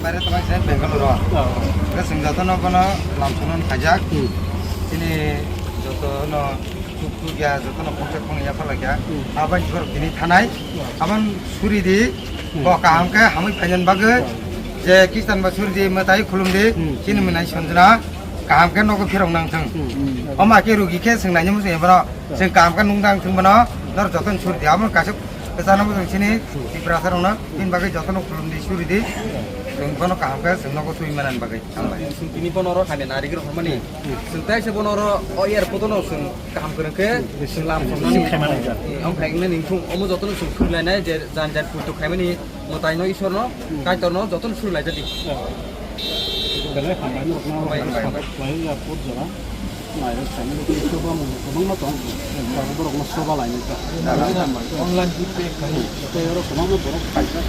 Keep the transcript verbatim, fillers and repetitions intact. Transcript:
Paire tabang se Bangalore o. Hwnkhe chwng jotono bono lam songno khaijak. Hmm. Chini jotono tuk tuk ya, jotono khoksa khoknwi yapharlai kha. Hmm. Aboni borok tini thanai. Hmm. Aboni suri di, hmm, bo kaham khe hamwi phainani bagwi. Hmm. Je Kristan ba suri di, mwtai khulum di, hmm, chini mwnai Sanjana kaham khe nogo phirok nang thung. Hmm. Omo khe rugi khe chwng naina muchung ya bono. Chwng kaham khe nung dang thung bono, nor jotono suri di. Aboni kaisa kwchangno bo chwng chini Tiprasa rokno, bini bagwi jotono khulum di, suri di. Chwng bono kaham khe chwng nogo twi manani bagwi. Hambai. Chwng tini bono oro hamya nari gwnang hwnmani. Chwng tai se bono oro o airport no chwng kaham kwrwng khe chwng lam somnani. Chwng khaimani. Ang phaiknani nung thung, omo jotono chwng suri lainai je jan jan puitu khaimani. Mwtaino, Isorno, hmm, Kaitorno jotono suri laijadi. Belai hambai norokno. Hambai, hambai, hambai. Khlai ya put jora. Nai, saimani tei soba mung kwbangma tong. Tabuk borokno soba lainai ta. Hambai, hambai. Online feedback khai. Tei oro kwbangma borok khaijak.